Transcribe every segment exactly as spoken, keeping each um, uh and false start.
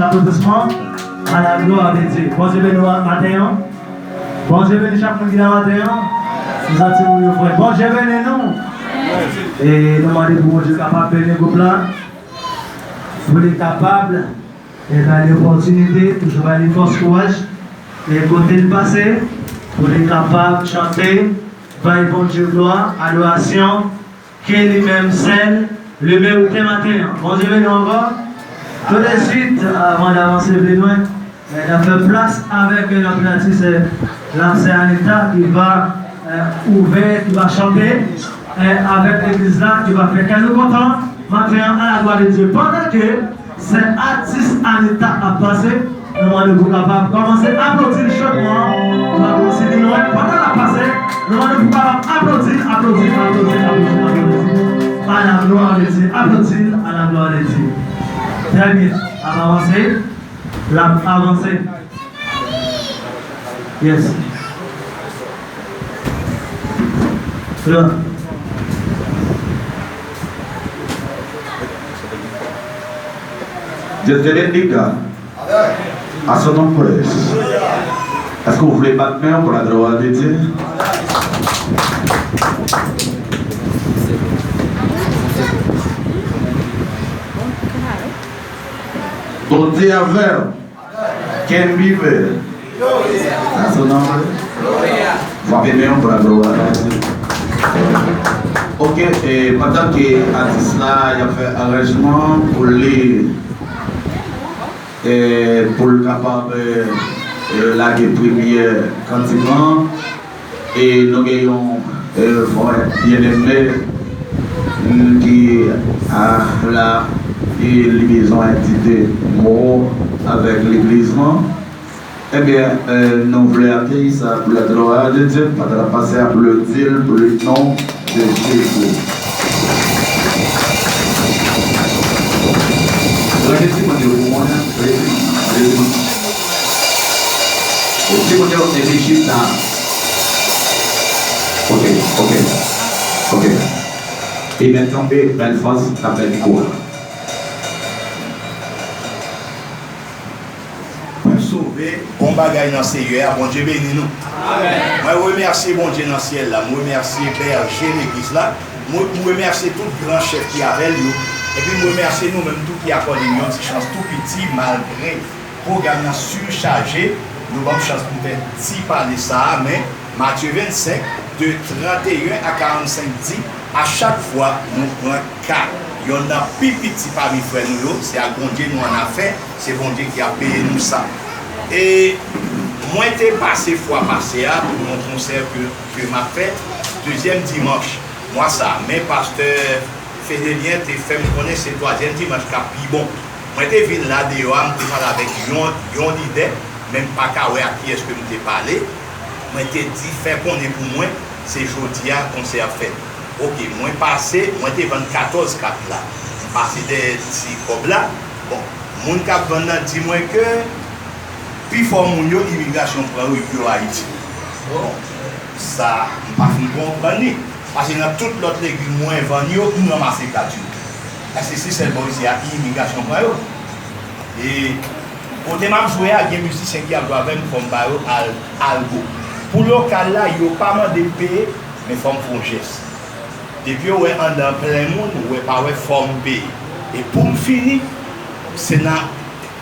Applaudissements à la gloire de Dieu. Bondye beni w maten an. Bondye beni chak moun ki la maten an. Nou santi moun yo frè. Bondye beni nou. E nou mande pou Bondye kapab beni gwoup la. Pou li kapab, e bay li opòtinite, toujou bay li fòs, kouraj. E kote l pase, pou li kapab chante, bay Bondye glwa, adorasyon, ke li menm sèl li merite maten an. Bondye beni w ankò. Tout de suite, avan n avanse pi lwen, n ap fè plas avèk, euh, lòt atis, euh, la sè Anita ki va, euh, ouvè, ki va chante, euh, avèk legliz la, ki va fè kè nou kontan maten an, à la gloire de Dieu. Pandan ke sè atis Anita ap pase, nou mande pou kapab kòmanse aplodi l chodman. Nou pa konn si li lwen. Pandan l ap pase, nou mande pou kapab aplodi l, aplodi l, aplodi l, aplodi l, aplodi l. À la gloire de Dieu. Aplodi l, à la gloire de Dieu. Trè byen. Ap avanse. L ap avanse. Yes. Gloire. Dios te bendiga. A su nombre. Est-ce que vous voulez battre main pour la gloire de Dieu? Bondye avè w. Ken vive. A su nombre. Frape men yo pou la glwa. Ok, e pandan ke atis la y ap fè aranjman pou li, e pou l kapab, e, e, lage premyè kantik lan, e nou gen yon, e, frè byeneme, mm, ki, a, la, e li bezwen di de mo avèk legliz lan. Ebyen, e, nou vle akeyi sa pou la glwa de Dye, pa ta pase aplodi l pou le non de Jezi. Rete timoun yo pou mwen, rete, rete. Timoun yo, epi chita. Ok, ok, ok. Amen, tanpri, bèl fòs, k ap fè mikwo a. Mwen sove, bon bagay nan Seyè a, Bondye beni nou. Amèn. Mwen remèsye Bondye nan syèl la, mwen remèsye bèje legliz la, mwen, mwen remèsye tout gran chèf ki avè l yo, epi mwen remèsye nou menm tou ki akòde m yon ti chans tou piti, malgre pwogram nan sichaje, nou ban m chans pou m fè ti pale sa a, men Matye vennsenk, de tranteyen a karannsenk di, a chak fwa nou pran ka yonn nan pi piti pami frè nou yo, se ak Bondye nou annafè, se Bondye ki ap peye nou sa. E mwen te pase fwa pase a pou yon konsè ke, ke m ap fè dezyèm dimanch mwa sa a, men pastè Fedelyen te fè m konnen se twazyèm dimanch k ap pi bon. Mwen te vin la deyò a, m te pale avèk yon, yon lidè, men m pa ka wè ak kiyès ke m te pale. Mwen te di, fè konnen pou mwen, se jodi a konsè ap fèt. Ok, mwen pase, mwen te vann katòz kat la. M pase dèyè ti kòb la. Bon, moun k ap vann nan di mwen ke pifò moun yo, imigrasyon pran yo, yo Ayiti. Bon, sa, m pa fin konprann li. Paske nan tout lòt legliz mwen vann yo, m ranmase kat yo. Èske se sèl bò isi a imigrasyon pran yo? E kote m ap jwe a, gen mizisyen ki ap jwe avè m, fò m ba yo al, algo. Pou lokal la, yo pa mande m peye, men fò m fè yon jès. Depi yo wè anndan plen moun, ou wè pa wè, fò m peye. E pou m fini, se nan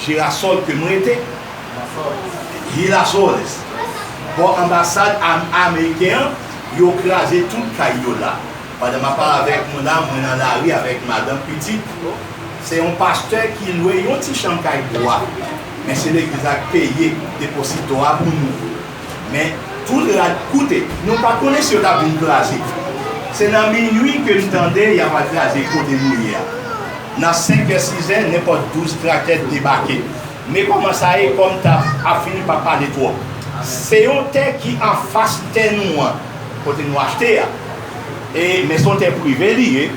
Girasol ke m rete, Girasol, bò anbasad am-, ameriken an, yo kraze tout kay yo la. Pandan m ap pale avèk nou la, mwen nan lari avèk madanm, pitit. Se yon pastè ki lwe yon ti chanm kay bwa. Men se legliz la k peye deposito a pou nou. Men tout rad koute, nou pa konnen si yo t ap vin kraze. Se nan minui ke m tande y ap al kraze kote nou ye a. Nan senkè, sizè, nenpòt douz traktè debake. Men kòman sa ye, kòm m t ap, ap fini, m p ap pale twòp. Se yon tè ki anfas tè nou an, kote nou achte a. E, men se yon tè prive li ye.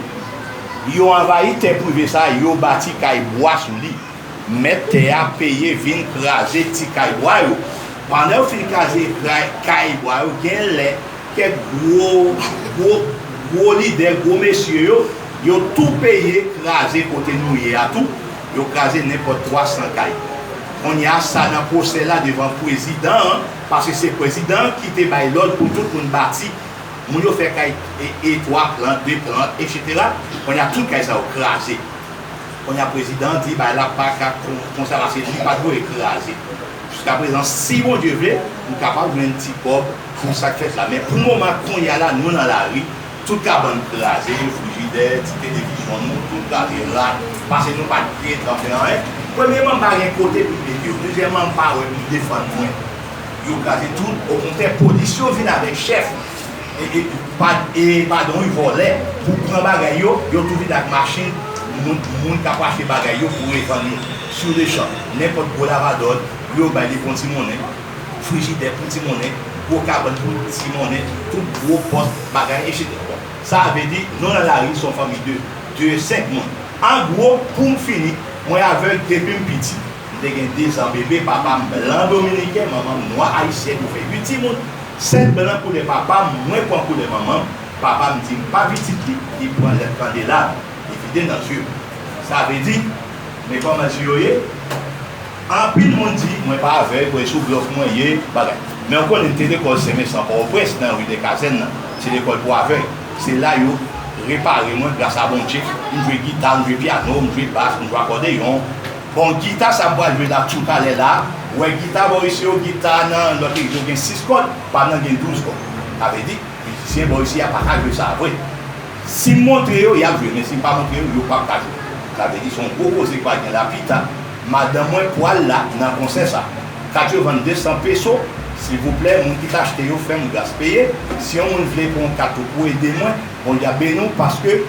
Yo anvayi tè prive sa a, yo bati kay bwa sou li. Mèt tè a peye vin kraze ti kay bwa yo. Pandan yo fin kraze kay, kay bwa yo, gen lè kèk gwo, gwo, gwo lidè, gwo mesye yo, yo tou peye kraze kote nou ye a tou. Yo kraze nenpòt twa san kay. Kounye a, sa nan pwosè la devan prezidan an, paske se prezidan an ki te bay lòd pou tout moun bati. Moun yo fè kay e, e twa plant, de plant, etsetera. Kounye a, tout kay sa yo kraze. Kounye a, prezidan an di bagay la pa ka kon, konsa, paske li pa dwe kraze. Jiskaprezan, si Bondye vle, nou kapab jwenn ti kòb pou sa k fèt la. Men pou moman, kounye a la, nou nan lari, tout kabann kraze, frijidè, ti televizyon nou, tout kraze, rad, paske nou pa t gen tan fè anyen. Premyèman, m pa gen kote pou m mete yo. Dezyèmman, m pa wè pou m defann mwen. Yo kraze tout. Okontrè, polis yo vin avèk chèf, e, e, pa, e, padon, wi, vòlè, pou pran bagay yo, yo tou vin ak machin, moun, moun k ap achte bagay yo pou revann yo. Sur le champ, nenpòt gwo lavadòd, yo bay li pou yon ti monnen, frijidè pou ti monnen, gwo kabann pou ti monnen, tout gwo pòs, bagay, etsetera. Bon, sa vle di, nou nan lari, se yon fanmi de, de senk moun. An gwo, pou m fini, mwen avèg depi m piti. M te gen dezan bebe, papa m blan dominiken, manman m nwa ayisyèn, nou fè uit timoun, sèt blan koulè papa m, mwen pran koulè manman m. Papa m di m pa pitit li, li pran lèt kandela, li vide nan zye m. Sa vle di, men kòman zye yo ye? Anpil moun di mwen pa avèg, bon, e sou blòf mwen ye, bagay. Men w konnen m te lekòl Sen Vensan Pòtoprens, nan ri dè Kazèn nan. Se lekòl pou avèg. Se la yo repare mwen, gras a Bondye. M jwe gita, m jwe pyano, m jwe bas, m jwe akòdeyon. Bon, gita sa m pral jwe la toutalè la, w wè gita bò isi yo, gita nan lòt legliz yo gen sis kòd, pa m nan gen douz kòd. Sa vle di, mizisyen bò isi a pa ka jwe sa vre. Si m montre yo, y ap jwe, men si m pa montre yo, yo p ap ka jwe. Sa vle di, se yon gwo koze k pral gen la pita. Madanm mwen pral la nan konsè sa. Katrevannde san peso, silvouplè, moun ki t achte yo, fè m gras peye. Si yon moun vle pran yon kat tou pou ede mwen, Bondye ap beni w, paske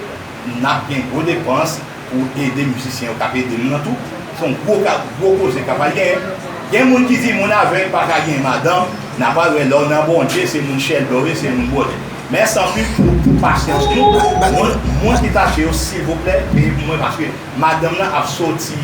n ap gen gwo depans pou ede mizisyen yo k ap ede m nan tou. Se yon gwo ka, gwo koze k ap al genyen. Gen moun ki di moun avèg pa ka gen madanm, n a pral wè lè w nan Bondye, se moun chèlbè w ye, se moun bwòdè. Mèsi anpil pou, pou pasyans nou. Moun, moun ki t achte yo, silvouplè, peye pou mwen, paske madanm nan ap soti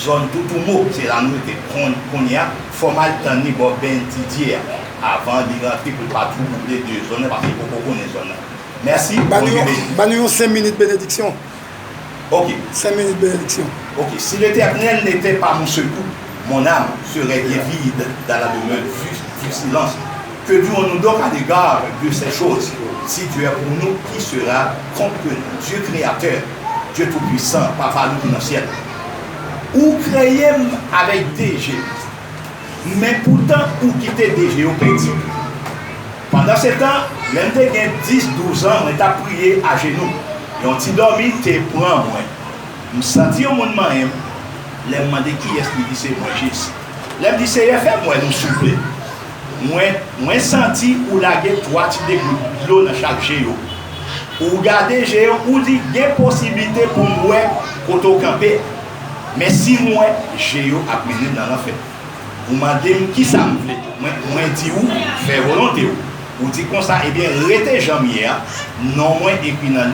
zòn Toutoumo, se la nou rete kon, kounye a, fò m al tann li bò Bendidye a, avan li rantre pou l pa twouble de zòn nan, paske li poko konnen zòn nan. Mèsi, Bondye beni. Ban nou yon senk minit benediksyon. Ok. Senk minit benediksyon. Ok. Si l'Éternel n'était pas mon secours, mon âme serait bien vide dans la demeure du, du silence. Que dirons-nous donc à l'égard de ces choses? Si Dieu est pour nous, qui sera contre nous? Dieu créateur, Dieu tout-puissant, Papa nou ki nan syèl. Ou kreye m avèk de je, men poutan ou kite de je yo pèdi. Pandansetan, lè m te gen dis, douz an, mwen t ap priye ajenou. Yon ti dòmi te pran mwen. M santi yon moun manyen m. Lè m mande kiyès, li di se mwen, Jezi. Lè m di, Seyè, fè m wè nou, souple. Mwen, mwen santi ou lage twa ti degout dlo nan chak je yo. Ou gade je yo, ou di, gen posiblite pou m wè kote w kanpe. Men si m wè, je yo ap mennen m nan lanfè. Ou mande m kisa m vle. Mwen, mwen di ou, fè volonte w. Ou di konsa, ebyen, rete jan m ye a. Non mwen ekri nan